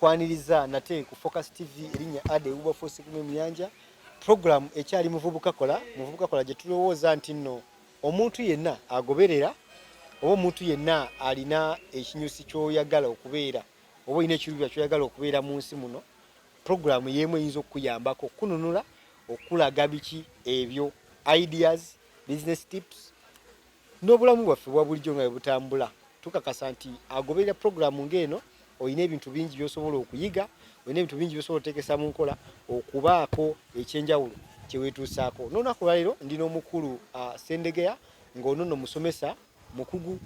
Nkwaniriza nate ku Focus TV, erinnya Ade Wilberforce Kume Muyanja. Program ekyali Muvubuka Kola. Muvubuka Kola gye tulowooza nti nno omuntu yenna agoberera oba omuntu yenna alina ekinyusi ky'oyagala okubeera oba olina ekiruubirwa ky'oyagala okubeera mu nsi muno, puroguramu y'emu eyinza okukuyambako okukununula, okukulaga biki ebyo, ideas, business tips n'obulamu bwaffe obwa bulijjo nga bwe butambula. Tukakasa nti agoberera puroguramu ng'eno olina ebintu bingi by'osobola okuyiga, olina ebintu bingi by'osobola okuteekesa mu nkola okubaako ekyenjawulo kye weetuusaako. N'olunaku olwaleero ndi n'omukulu Ssendegeya, ng'ono nno musomesa mukugu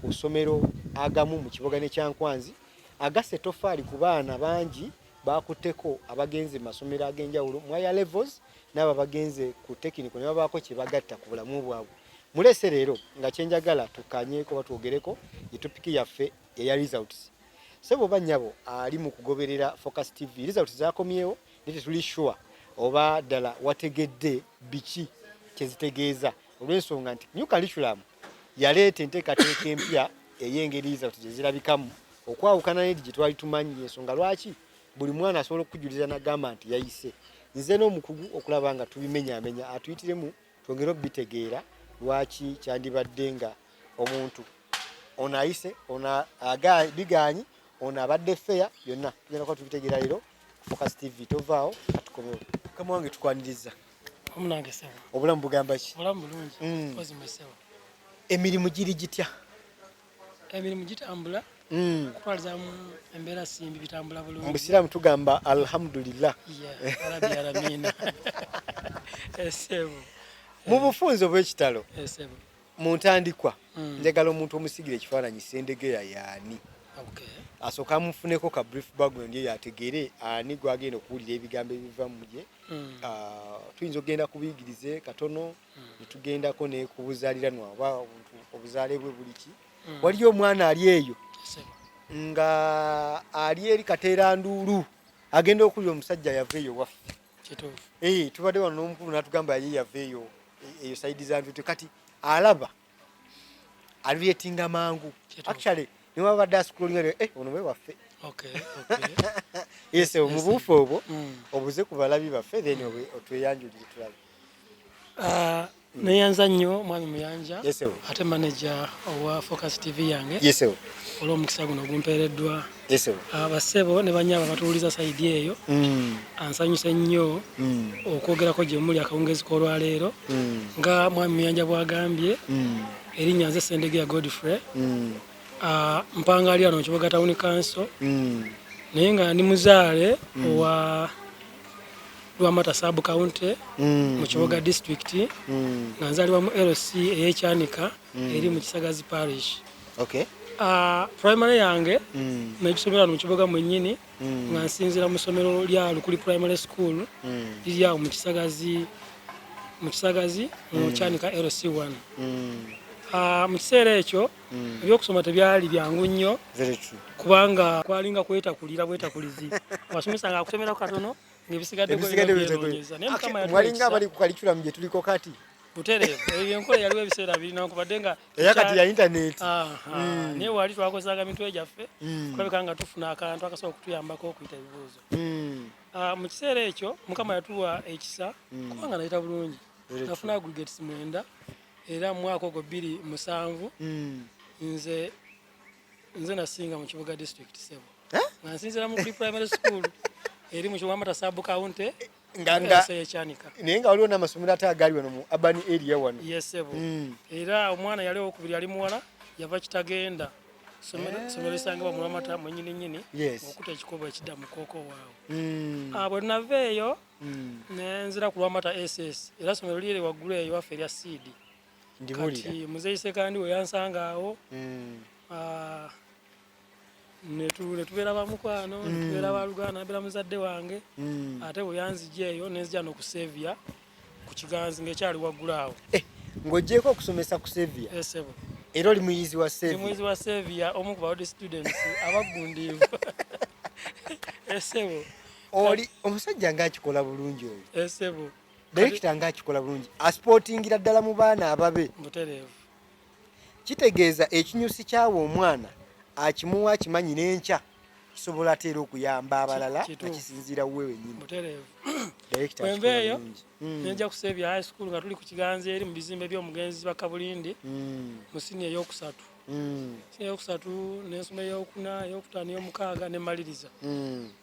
ku ssomero agamu mu Kiboga ne Kyankwanzi, agasse ettoffaali ku baana bangi baakutteko abagenze mu masomero ag'enjawulo mu higher levels n'abo abagenze ku tekiniko ne babaako kye bagatta ku bulamu bwabwe. Muleese leero nga kye njagala tukkaanyeeko oba twogereko ye topiki yaffe eya results. Ssebo oba nnyabo ali mu kugoberera Focus TV, results zaakomyewo naye tetuli sure oba ddala wategedde biki kye zitegeeza olw'ensonga nti new curriculum yaleeta enteekateeka empya ey'engeri results gye zirabikamu okwawukana n'eri gye twali tumanyi, ensonga lwaki buli mwana asobola okukujuliza n'agamba nti yayise. Nze n'omukugu okulaba nga tubimenyaamenya atuyitiremu twongere okubitegeera lwaki kyandibadde nga omuntu ono ayise, ono bigaanyi, ono abadde feya, byonna tugenda kuba tubitegeera leero ku Focus TV. Tovaawo, katukomewo. Mukama wange, tukwaniriza. Omunange ssebo. Obulamu bugamba ki? Obulamu bulungi. Mpozi mwe ssebo? Emirimu giri gitya? Emirimu gitambula. Kutwalizamu embeera simbi, bitambula bulungi. Mu Busiraamu tugamba alhamdulillah. Yeah, rabbi alamina. Ssebo. Mu bufunze obw'ekitalo, Ssebo. mu ntandikwa, njagala omuntu omusigira ekifaananyi Ssendegeya yaani. Asooka amufuneko ka brief background ye yategeere ani gwagenda okuwulira ebigambo ebiva mu ye. Tuyinza okugenda kubiyigirize katono ne tugendako ne ku buzaaliranwa oba obuzaale bwe buli ki. Waliyo omwana ali eyo nga ali eri kateera nduulu agenda okulya omusajja yava eyo waffe. Tubadde wano n'omukulu n'atugamba ye yava eyo eyo side za Ntutyo, kati alaba alirelatinga mangu. Actually niwe abadde ascrollinga, ono we waffe. Yes, mu buufu obwo obuze ku balabi baffe, then otweyanjulire tulabe. Neyanza nnyo mwami Muyanja ate manager owa Focus TV yange olw'omukisa guno ogumpeereddwa. Abassebo ne banyabo abatuwuliza side eyo, ansanyuse nnyo okwogerako gye muli akawungeezi k'olwaleero. Nga mwami Muyanja bw'agambye, erinnya nze Ssendegeya Godfrey. Mpangaali wano mu Kiboga Town Council, naye nga ndi muzaale owa Lwamata Sub County mu Kiboga District, nga nzaalibwa mu LC ey'Ekyanika eri mu Kisagazi Parish. Primary yange nagisomera wano mu Kiboga mwennyini, nga nsinziira mu ssomero lya Lukuli Primary School, liri awo mu Kisagazi, mu Kisagazi mu Kyanika LC1. Mu kiseera ekyo ebyokusoma tebyali byangu nnyo kubanga kwalinga kwetakulira bwetakulizi, wasomesa nga akusomerako katono ng'ebisigadde byenoonyeza, naye Mukama yatuwa Mwalinga ekisa. Abali ku curriculum gye tuliko kati. Butereevu, eyo enkola yaliwo ebiseera biri nankubadde nga Eya kati ya internet. Aha, naye wali twakozesanga mitwe gyaffe kulabika nga tufuna akantu akasobola okutuyambako okuyita ebibuuzo. Mu kiseera ekyo Mukama yatuwa ekisa kubanga nayita bulungi, nafuna aggregates 9, era mu mwaka ogwo 2007 nze nasinga mu Kibuga District, sebo, nga nsinzira mu primary school eri mu Kiwamata Sub County nga Ekyanika. Naye nga waliwo n'amasomero ate agaali wano mu urban area wano. Yes sebo. Era omwana yali owokubiri yali muwala, yava Kitagenda, somero lisangibwa mu Lwamata mwennyini nnyini, okuta ekikubo ekidda mu Kooko waawe. Bwe nava eyo nenzira ku Lwamata SS, era somero liri waggulu eyo waffe erya Seed. Ndiwulira. Kati muzeeyi Sekandi we yansanga awo, netubeera bamukwano, netubeera baluganda, nabeera muzadde wange. Ate bwe yanzija eyo nenzija n'oku Sevia ku Kiganzi ng'ekyali waggulu awo. Ng'ogyeko okusomesa ku Sevia, Esebo. era oli muyizi wa Ndi Sevia? Muyizi wa Sevia, omu ku ba old students abagundiivu, esebo. Oli omusajja ng'akikola bulungi oyo. Esebo. Direkita ng'akikola bulungi, aspottingira ddala mu baana ababe. Butereevu. Kitegeeza ekinyusi kyawa omwana akimuwa akimanyi n'enkya. Kisobola ate era okuyamba abalala nga Kituufu. kisinziira wuwe wennyini. Butereevu. Director Bwenva akikola eyo, bulungi. Nenja ku Saviour High School nga tuli ku Kiganza eri mu bizimbe by'omugenzi Bakabulindi mu siniya eyokusatu. Siniya eyokusatu nensoma eyokuna, eyokutaano, eyomukaaga nemmaliriza.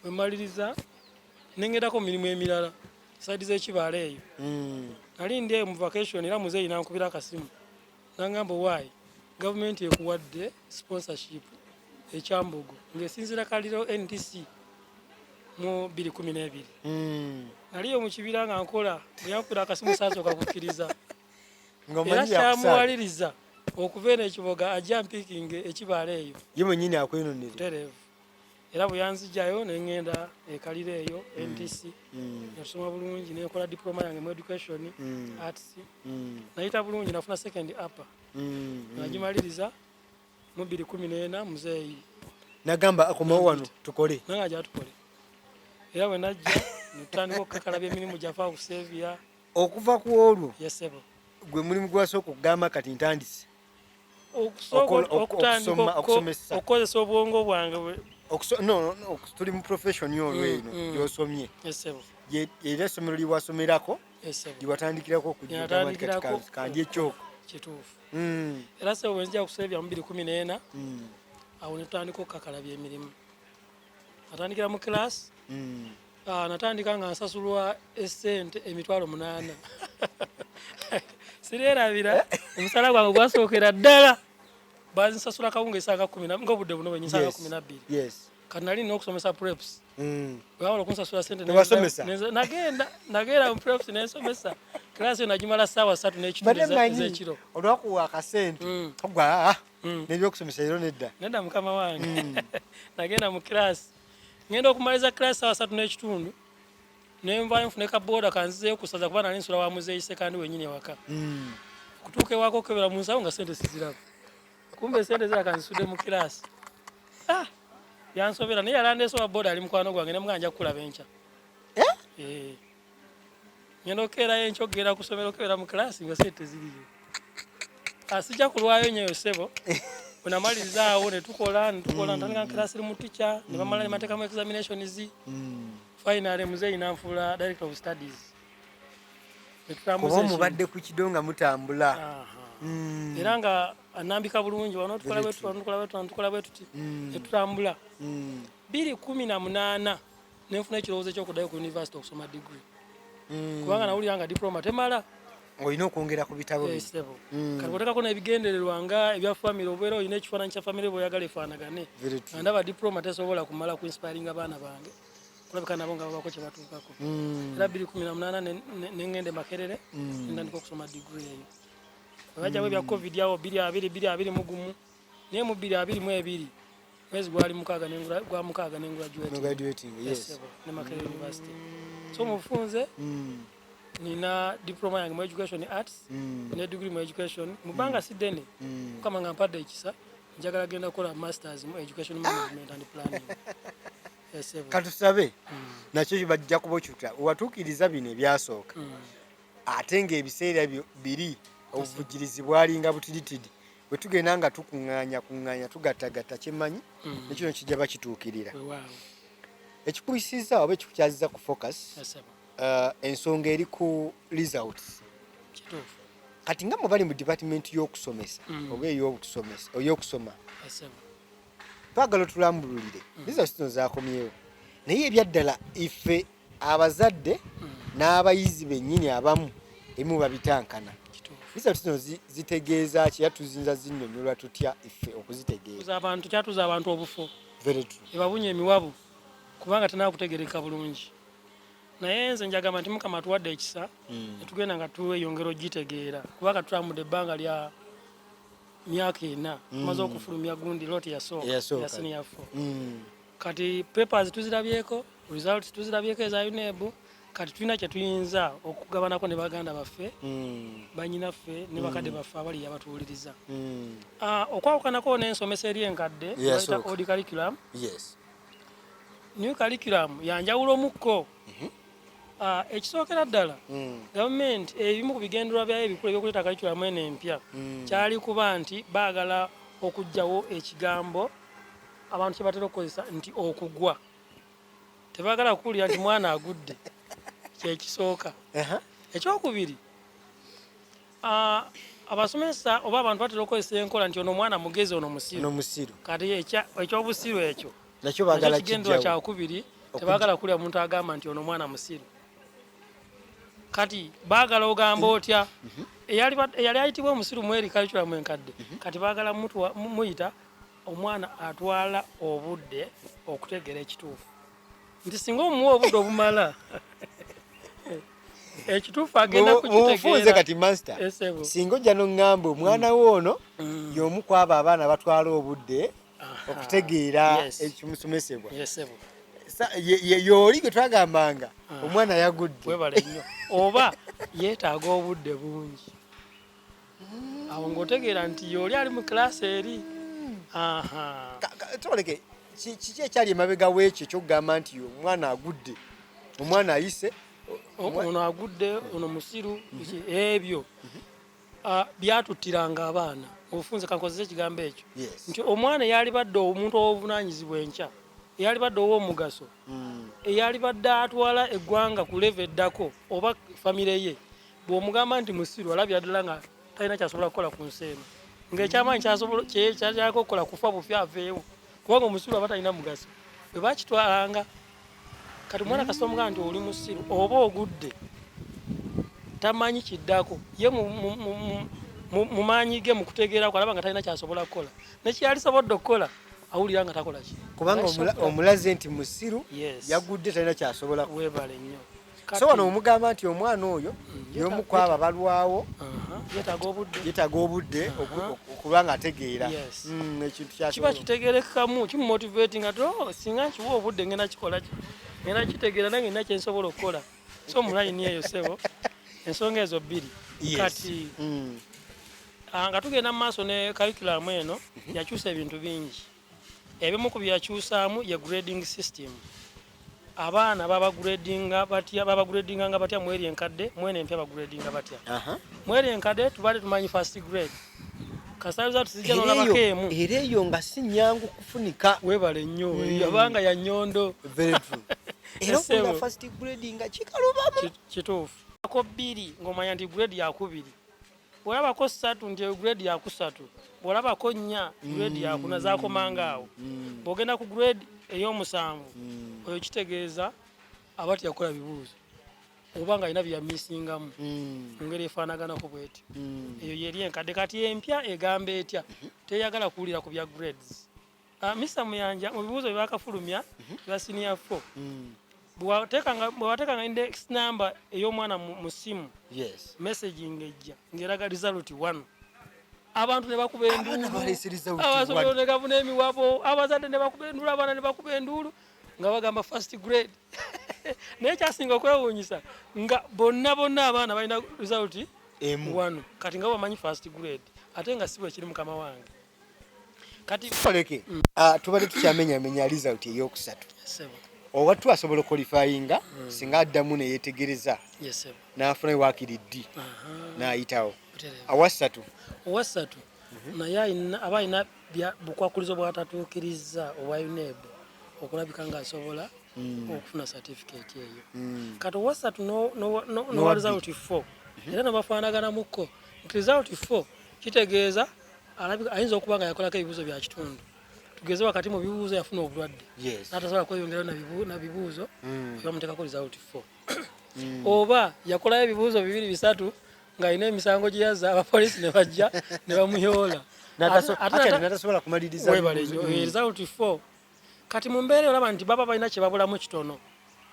Bwe mmaliriza nengendako mu mirimu emirala side z'ekibaala eyo. Nali ndi eyo mu vacation era muzeeyi nankubira akasimu nangamba, "Owaayi, gavumenti ekuwadde sponsorship ekyambogo," ng'esinziira Kaliro NTC mu 2012. Naliyo mu kibira nga nkola, bwe yankubira akasimu saasooka kukkiriza. Nga Era omanyi yakusaaga. Kyamuwaliriza okuva eno ekiboga ajja mpiikinge ekibaala eyo. Ye mwennyini akwenonere. Butereevu. Era bwe yanzijjayo ne ŋŋenda ekaliro eyo NTC. Nasoma bulungi nenkola diploma yange mu education arts. Nayita bulungi, nafuna second upper. Nagimaliriza mu 2014 muzeeyi Nagamba akomawo wano tukole. Nange ajja tukole, era bwe najja netutandika okukakalabya emirimu gyaffe awo ku Saviour. Okuva ku olwo Yes ssebo. Gwe mulimu gwasooka okugamba kati ntandise okusooka okutandika okusomesa. Okukozesa obwongo bwange No, tuli mu profession olwo eno gyosomye. Yes ssebo. Era essomero lyewasomerako Yes ssebo. lyewatandikirako okujja ogamba nti kati Lyatandikirako. Kandi ekyoko. Kituufu. Era ssebo, bwe nzija ku Saviour mu 2014, awo netutandika okukakalabya emirimu. Natandikira mu class. Natandika nga nsasulwa esente 800,000. Siryerabira omusala gwange gwasookera ddala, bazinsasula kawunga esaaga kumi ngaobudde buno bwenyisaaga 12. Kati nali nina okusomesa preps. Bwebamala okunsasula sente Tebasomesa? Nagenda mu preps nensomesa class yo, nagimala saawa 3 n'ekitundu Badde manyi ez'ekiro. Olwakuwa akasente ogwa n'ebyokusomesa leero nedda. Nedda mukama wange. Nagenda mu class, ngenda okumaliza class saawa 3 n'ekitundu, nenvayo nfune kabooda kanzizeyo kusaza kuba nali nsula wa muzeeyi Sekandi wenyini ewaka. Kutuuka ewaka okukebera mu nsawo nga sente siziraba, kumbe sente ziraka nzisudde mu class. Ah, yansobera, naye yalandeese wa booda ali mukwano gwange, nemugaa nja kukulaba enkya. Eh? Eh. Ngenda okukeerayo enkya okugenda ku ssomero, okukebera mu class nga sente teziriyo. Sijja kulwayo nnyo ssebo. Bwe awo ne tukola ne tukola, ntandika class mu teacher ne bamala ne bateekamu examinations. Finally muzeeyi nanfuula director of studies. Ne tutambuza Kuba ekintu. mubadde ku kido nga mutambula. Aha. Era nga anambika bulungi, wano tukola bwe tuti, wano tukola bwe tuti, wano tukola bwe tuti, ne tutambula. 2018 nenfuna ekirowoozo ekyokuddayo ku university okusoma degree, kubanga nawulira nga diploma temala. Olina okwongera ku bitabo bino. Ssebo. Kati bwotekako n'ebigendererwa nga ebya family, obeera olina ekifaananyi kya family bweoyagala efaanagane. Very true. Nga ndaba diploma tesobola kumala ku inspiringa baana bange kulabika nabo nga babako kye batuukako. Era 2018 nengenda e Makerere, nentandika okusoma degree eyo. Webajjawo ebya COVID awo 2020, 2021, naye mu 2022 mwezi gwali mukaaga gwa mukaaga nengraduate. No graduating, yes. Ssebo, ne Makerere University. So mubufunze nina diploma yange mu education arts ne degree mu education. Mu bbanga si ddene, Mukama nga mpadde ekisa, njagala genda kukola masters mu education management and planning. Yes, ssebo. Katusabe nakyo bajja kuba okyuta watuukiriza bino ebyasooka, ate ng'ebiseera byo biri obuvujjirizi bwalinga butiritidi. Bwe tugenda nga tukuŋŋaanya kuŋŋaanya, tugattagatta, kyemmanyi nekino kijja bakituukirira. Weewaawo. Ekikubisiza oba ekikukyaziza ku Focus, Yes, ssebo. Ensonga eri ku results. Kituufu. Kati nga mwe bali mu department y'okusomesa oba ey'okusomesa, ey'okusoma, Yes, ssebo. twagala otulambululire results zino zakomyewo, naye ebyaddala ife abazadde n'abayizi bennyini abamu ebimu babitankana. Kituufu. Results zino zitegeeza ki, era tuzinza zinnyonnyolwa tutya ife okuzitegeera? Tuza abantu, kyatuza abantu obufo. Very true. Ebabunya emiwabu kubanga tenakutegereka bulungi, naye nze njagamba nti Mukama atuwadde ekisa netugenda nga tweyongera ogitegeera, kubanga tutambudde ebbanga lya myaka 4, tumaze okufulumya gundi lot yasooka Eyasooka. ya senior four. Kati papers tuzirabyeko, results tuzirabyeko eza UNEB. Kati tulina kyetuyinza okugabanako ne baganda baffe, banyinaffe ne bakadde baffe abali abatuwuliriza. Okwawukanako n'ensomesa eri enkadde Eyasooka. bayita old curriculum, new curriculum yanjawulo mukko. Ekisookera ddala, gavumenti ebimu ku bigendererwa byayo ebikulu ebyokuleeta curriculum eno empya kyali kuba nti baagala okuggyawo ekigambo Abantu kye batera okukozesa nti okugwa, tebaagala kuwulira nti mwana agudde, kyekisooka. Ekyokubiri, abasomesa oba abantu batera okukozesa enkola nti ono omwana mugezi, ono musiru. Ono musiru. Kati ekyobusiru ekyo nakyo baagala kigendererwa kijjawo. Kyakubiri, tebaagala kuwulira muntu agamba nti ono omwana musiru. Kati baagala ogamba otya eyali ayitibwa omusiru mweri curriculum enkadde, kati baagala muyita omwana atwala obudde okutegeera ekituufu, nti singa omuwa obudde obumala, ekituufu agenda Mubufunze kukitegeera. Kati master, Esebo. singa ojja noŋŋamba omwana wo ono y'omu ku abo abaana batwala obudde okutegeera ekimusomesebwa, Yesebo. Y'oli gwe twagambanga omwana yagudde. Webale nnyo. Oba yeetaaga obudde bungi, awo ng'otegeera nti y'oli ali mu kilasi eri. Aha. Toleke, kiki ekyali emabega w'ekyo ekyokugamba nti omwana agudde, omwana ayise? Ono agudde, ono musiru, ebyo byatuttiranga abaana obufunze. Kankozesa ekigambo ekyo nti omwana eyali badde omuntu ow'obuvunaanyizibwa enkya, eyali badde ow'omugaso, eyali badde atwala eggwanga ku level eddako oba famire ye, bw'omugamba nti musiru, alabira ddala nga talina kyasobola kukola ku nsi eno, ng'ekyamaanyi kyakyako okukola kufa bufi aveewo, kubanga omusiru aba talina mugaso. Bwe bakitwalanga, kati omwana kasita omugamba nti oli musiru oba ogudde, tamanyi kiddako. Ye mu maanyi ge, mu kutegeera kwe, alaba nga talina kyasobola kukola, nekyeyalisobodde okukola awulira nga takola ki. Kubanga omulaze nti musiru, yagudde, talina kyasobola. Weebale nnyo. So wano omugamba nti omwana oyo y'omu ku abo abalwawo, Yeetaaga obudde. Yeetaaga obudde okuba nga ategeera ekintu kiba kyasobola. Kitegerekamu, kimumotivating ati, "Oh, singa nkiwa obudde, ngenda kikola ki, ngenda kitegeera, nange nina kyensobola okukola." So mu layini eyo, sebo, ensonga ezo bbiri. Kati nga tugenda mu maaso ne curriculum eno, yakyusa ebintu bingi. Ebimu ku byeyakyusaamu ye grading system. Abaana babagradinga batya? Babagradinganga batya mweri enkadde? Mwene empya bagradinga batya? Mweri enkadde tubadde tumanyi first grade, kasita tuzijja Era nolabako emu. Era eyo nga si nyangu kufunika. Webale nnyo. Yabanga ya nnyondo. Very true. Era Essebo. okufuna first grade nga kikalubamu. Kituufu. Ako bbiri ng'omanya nti grade yakubiri, bw'olabako ssatu nti eyo grade yakusatu, bw'olabako nnya grade yakuna, zakomanga awo. Bw'ogenda ku grade ey'omusanvu, oyo kitegeeza aba teyakola bibuuzo oba nga alina byeyamisingamu mu ngeri efaanaganako bwetyo. Eyo yeri enkadde. Kati empya egamba etya? Teyagala kuwulira ku bya grades. Mr Muyanja, mu bibuuzo bye bakafulumya bya senior 4, bwewateekanga index number ey'omwana mu simu, messaging ejja ng'eraga result 1. Abantu ne bakuba Abaana enduulu. baleese result Abasomero 1. ne gavuna emiwabo, abazadde ne bakuba enduulu, abaana ne bakuba enduulu nga bagamba first grade. Naye kyasinga okwewuunyisa nga bonna bonna abaana balina result emu. 1. Kati nga bamanyi first grade, ate nga si bwe kiri, mukama wange. Kati Toleke, tubadde tukyamenyamenya result eyokusatu. Sebo. Oba twasobola okuqualifyinga singa addamu neyetegereza Yes, sebo. n'afunayo waakiri ddi n'ayitawo Butereevu. Awasatu? Owasatu naye aba alina bukwakulizo bwatatuukirizza obwa UNEB okulabika ng'asobola okufuna certificate eyo. Kati owasatu N'owa nowa result 4 era nebafaanaganamuko nti result 4 kitegeeza ayinza okuba nga yakolako ebibuuzo bya kitundu, tugeze wakati mu bibuuzo yafuna obulwadde n'atasobola kweyongerayo na bibuuzo, bamuteekako result 4. Oba yakolayo ebibuuzo bibiri bisatu ng'alina emisango gye yazza, abapoliisi ne bajja ne bamuyoola. Actually, n'atasobola kumaliriza Webale bibuuzo. nnyo. Result 4. Kati mu mbeera olaba nti baba balina kye babulamu kitono.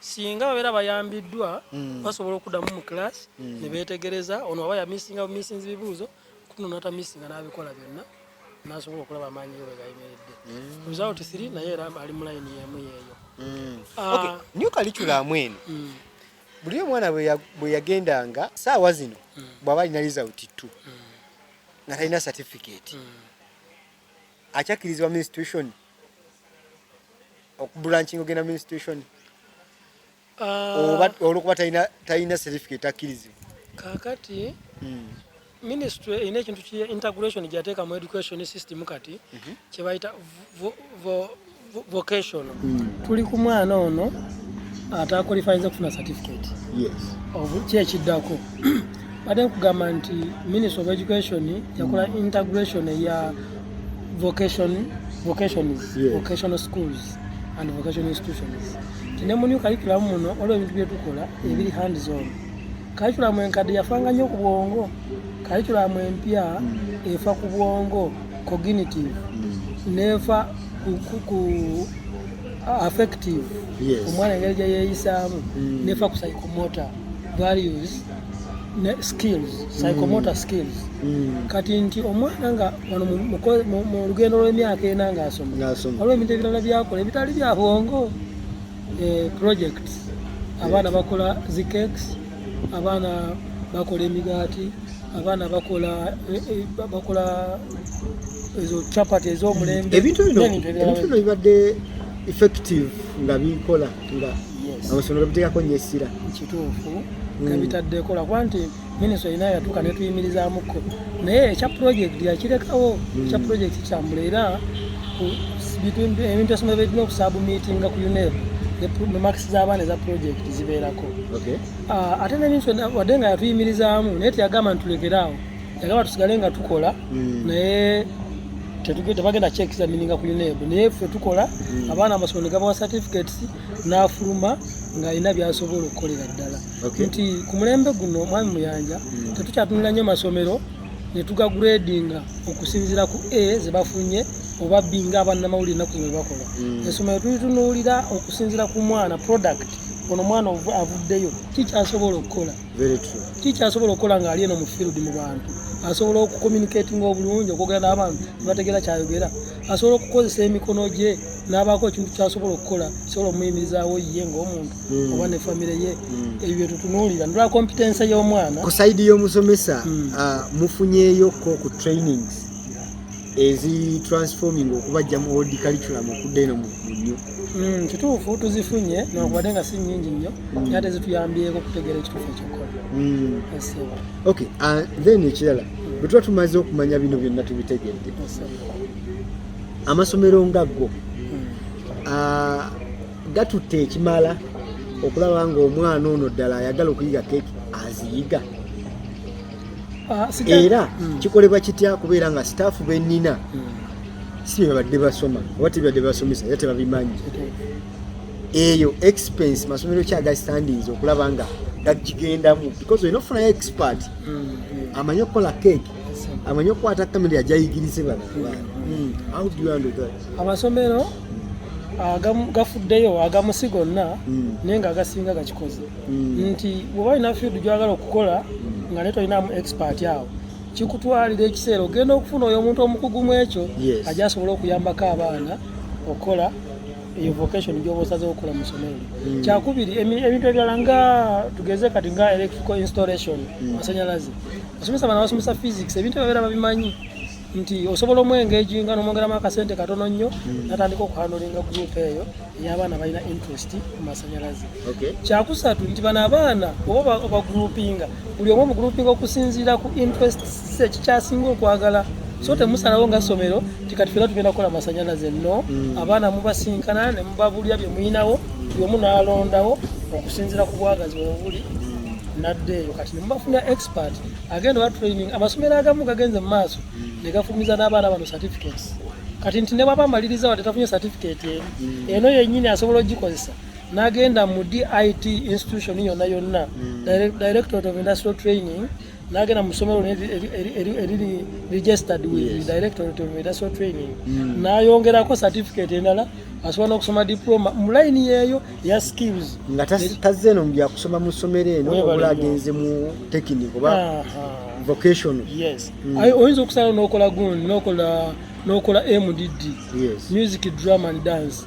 Singa babeera bayambiddwa, basobola okuddamu mu class ne beetegereza ono aba yamisinga bumisinzi bibuuzo, kuno natamisinga n'abikola byonna, n'asobola okulaba amaanyi ge bwe gayimiridde. Result 3 naye era ali mu layini y'emu yeeyo. Okay, new curriculum eno, buli omwana bwe yagendanga, saawa zino bw'aba alina result 2 nga talina certificate, akyakkirizibwa mu institution okubranching ogenda mu institution, oba olwokuba talina certificate akkirizibwa? Kaakati ministry erina ekintu ki integration gyateeka mu education system kati kye bayita vocational, tuli ku mwana ono ataqualifyinze kufuna certificate. Ki ekiddako? Badde nkugamba nti Ministry of Education yakola integration eya vocations, vocational schools and vocational institutions. Ti ne mu new curriculum muno waliwo ebintu byetukola ebiri hands on. Curriculum enkadde yafanga nnyo ku bwongo, curriculum empya efa ku bwongo, cognitive, nefa ku affective, omwana engeri gye yeeyisaamu, nefa ku psychomotor values ne skills, psychomotor skills. Kati nti omwana nga wano mu lugendo lw'emyaka 4 ng'asoma, Ng'asoma. waliwo ebintu ebirala byakola ebitali bya bwongo, projects. Abaana bakola zi cakes, abaana bakola emigaati, abaana bakola ezo chapati ez'omulembe Ebintu bino, n'ebintu ebirala. ebintu bino bibadde effective nga bikola nga amasomero biteekako nnyo essira? Kituufu, gabitaddeko, lwakuba nti minisitule erina yatuuka netuyimirizaamuko, naye ekya project yakirekawo. Ekya project kitambula era ebintu essomero birina okusubmittinga ku UNEB ne marks z'abaana eza project zibeerako. Ah, ate ne minisitule wadde nga yatuyimirizaamu, naye teyagamba nti tulekeraawo, yagamba tusigale nga tukola, naye tebagenda kyexamininga ku UNEB, naye ffe tukola. Abaana amasomero ne gabawa certificates, n'afuluma ng'alina by'asobola okukolera ddala. Nti ku mulembe guno, mwami Muyanja, tetukyatunula nnyo masomero ne tugagradinga okusinziira ku A ze bafunye oba B ng'abannamawulire ennaku zino bwe bakola. Essomero tulitunuulira okusinziira ku mwana, product ono omwana avuddeyo ki kyasobola okukola. Very true. Ki kyasobola okukola ng'ali eno mu field mu bantu? Asobola okucommunicatinga obulungi, okwogera n'abantu nebategeera kyayogera, asobola okukozesa emikono gye n'abaako ekintu kyasobola okukola kisobola omuyimirizaawo ye ng'omuntu oba ne famire ye. Ebyo byetutunuulira ndula competence y'omwana. Ku side y'omusomesa, mufunyeeyoko ku trainings ezi transforming okubajja mu old curriculum okudda eno mu new? Kituufu, tuzifunye newankubadde nga si nnyingi nnyo, naye ate zituyambyeko okutegeera ekituufu ekyokukola. Esebo. Okay, then ekirala, bwe tuba tumaze okumanya bino byonna, tubitegedde, Esebo. amasomero nga go gatutte ekimala okulaba ng'omwana ono ddala ayagala okuyiga keeki aziyiga? Era kikolebwa kitya kubeera nga staff bennina si bye babadde basoma oba tebadde basomesa era tebabimanyi? Eyo expense masomero ki agastandinze okulaba nga gakigendamu? Because olina okufunayo expert amanyi okukola keeki, amanyi okukwata kamera, ajayigirize bano abaana. How do you handle that? Amasomero gafuddeyo, agamu si gonna, naye nga agasinga gakikoze, nti bw'oba olina field gy'oyagala okukola nga naye tolinamu expert, awo kikutwalira ekiseera ogenda okufuna oyo omuntu omukugu mu ekyo, ajja asobola okuyambako abaana okukola eyo vocation gy'oba osazeewo okukola mu ssomero lyo. Kyakubiri, ebintu ebirala nga tugeze kati nga electrical installation, masanyalaze, basomesa bano abasomesa physics ebintu ebyo babeera babimanyi, nti osobola omwengaginga nomwongeramu akasente katono nnyo, natandika okuhandlinga group eyo ey'abaana balina interest mu masanyalaze. Kyakusatu nti bano abaana oba obagroupinga, buli omu omugroupinga okusinziira ku interest ekikyasinga okwagala, so temusalawo nga ssomero ti kati fena tugenda kukola masanyalaze. No, abaana mubasinkana ne mubabulya bye muyinawo, buli omu n'alondawo okusinziira ku bwagazi bwe buli, nadda eyo. Kati ne mubafuna expert agenda oba training. Amasomero agamu gagenze mu maaso ne gafulumiza n'abaana bano certificates. Kati nti ne bwaba amaliriza wadde tafunye certificate eri, eno yennyini asobola ogikozesa n'agenda mu DIT institution yonna yonna, Directorate of Industrial Training, n'agenda mu ssomero eriri registered with Directorate of Industrial Training, n'ayongerako certificate endala, asobola n'okusoma diploma mu layini yeeyo eya skills. Nga tazze eno mu byakusoma mu ssomero eno, Weebale wabula nnyo. agenze mu technique oba vocational. Yes. Aye, oyinza okusalawo n'okola gundi, n'okola MDD, music, drama and dance.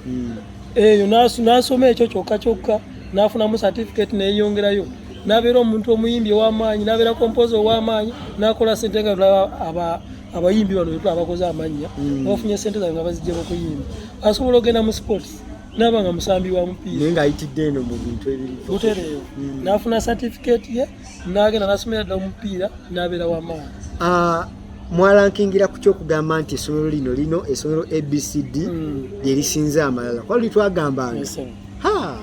Eyo n'asoma ekyo kyokka kyokka, n'afunamu certificate, neyongerayo n'abeera omuntu omuyimbi ow'amaanyi, n'abeera composer ow'amaanyi, n'akola sente nga tulaba abayimbi bano betula abakoze amannya, bafunye sente zaabwe nga bazijja mu kuyimba. Asobola okugenda mu sports n'aba nga musambi wa mupiira, naye ng'ayitidde eno mu bintu ebiri butereevu, n'afuna certificate ye, n'agenda n'asomera ddala omupiira, n'abeera w'amaanyi. Ah, Mwarankingira ku kyokugamba nti essomero lino lino essomero ABCD lye lisinze amalala, kuba luli twagambanga ha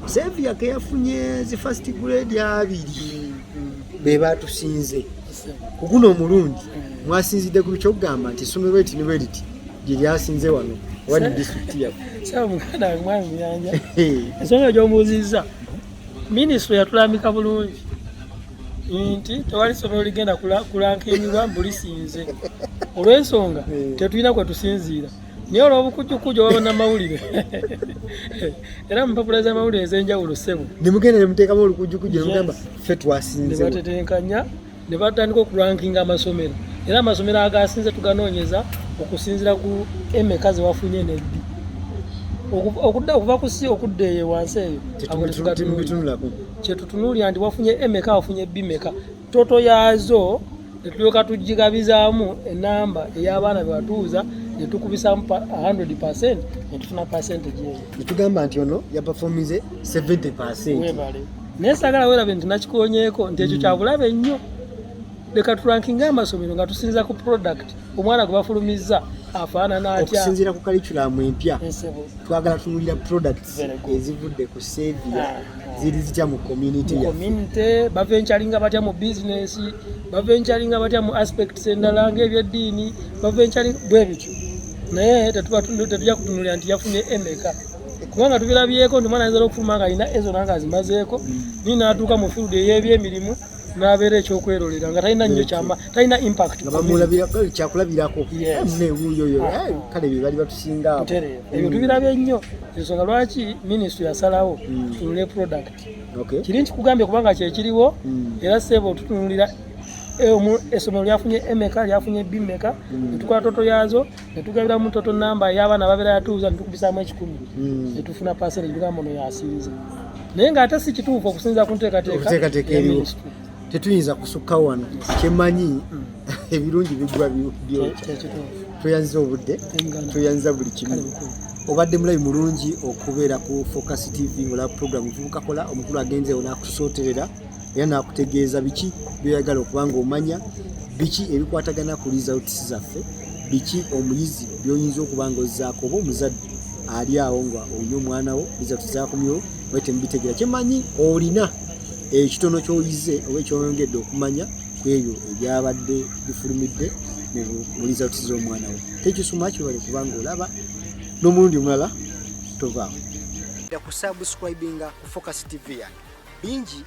Xavier ke yafunye zi first grade 2 be batusinze. Ku guno omulundi mwasinzidde ku kyokugamba nti essomero eti ne bweriti lye lyasinze wano oba ne disitulikiti yaffe. Saba muganda wange mwami Muyanja, ensonga gy'omubuuzizza, minisitule yatulambika bulungi nti tewali ssomero ligenda kulankingibwa mbu lisinze, olw'ensonga tetulina kwe tusinziira, naye olw'obukujjukujju oba bannamawulire era mu mpapula z'amawulire ez'enjawulo ssebo ne mugenda ne muteekamu olukujjukujju ne mugamba ffe twasinze, ne batetenkanya ne batandika okurankinga amasomero, era amasomero agasinze tuganoonyeza okusinziira ku emeka ze wafunye ne B. Okuva ku C okudda eyo wansi eyo kyetutunuulira nti wafunye emeka, wafunye B meka, toto yaazo ne tulyoka tugigabizaamu enamba ey'abaana be watuuza ne tukubisaamu 100% ne tufuna percentage eyo. Ne tugamba nti ono yaperforminze 70%. Weebale. Naye saagala weerabe nti nakikonyeeko nti ekyo kyabulabe nnyo. Leka turankinge amasomero nga tusinziira ku product omwana gwe bafulumizza afaanana atya. Okusinziira ku curriculum empya twagala tunuulira products ezivudde ku Xavier ziri zitya mu community yaffe. Community baventuringa batya mu business, baventuringa batya mu aspects endala ng'ebyeddiini, baventuringa bwe bityo. Naye tetujja kutunuulira nti yafunye emeka, kubanga tubirabyeko nti omwana ayinza okufuluma ng'alina ezo nange azimazeeko, naye n'atuuka mu field ey'ebyemirimu n'abeera ekyokwerolera nga talina nnyo kyama, talina impact. Nga bamulabira kyakulabirako newuuyo yo kale bye bali batusinga abo. Ebyo tubirabye nnyo, ensonga lwaki minisitule yasalawo tutunule product. Kiri nkikugambye kubanga kyekiriwo, era ssebo tutunulira essomero lyafunye emeka, lyafunye B meka, ne tukola total yaazo ne tugabiramu total namba ey'abaana babeera yatuuza ne tukubisaamu 100 ne tufuna percentage, tugamba ono yasinze, naye ng'ate si kituufu okusinziira ku nteekateeka ya minisitule. Tetuyinza kusukka wano, kyemmanyi ebirungi biggwa byokya. Tweyanziza obudde, tweyanziza buli kimu. Obadde mulabi mulungi okubeera ku Focus TV ng'olaba program Muvubuka Kola. Omukulu agenzeewo n'akusooterera era n'akutegeeza biki byoyagala okuba ng'omanya, biki ebikwatagana ku results zaffe, biki omuyizi by'oyinza okuba ng'ozzaako oba omuzadde ali awo nga olina omwana wo results zakomyewo oba temubitegeera. Kyemmanyi olina ekitono ky'oyize oba eky'oyongedde okumanya ku ebyo ebyabadde bifulumidde mu results z'omwana wo. Thank you so much, webale kubanga olaba n'omulundi omulala tovaawo. Kusubscribinga ku Focus TV yange bingi.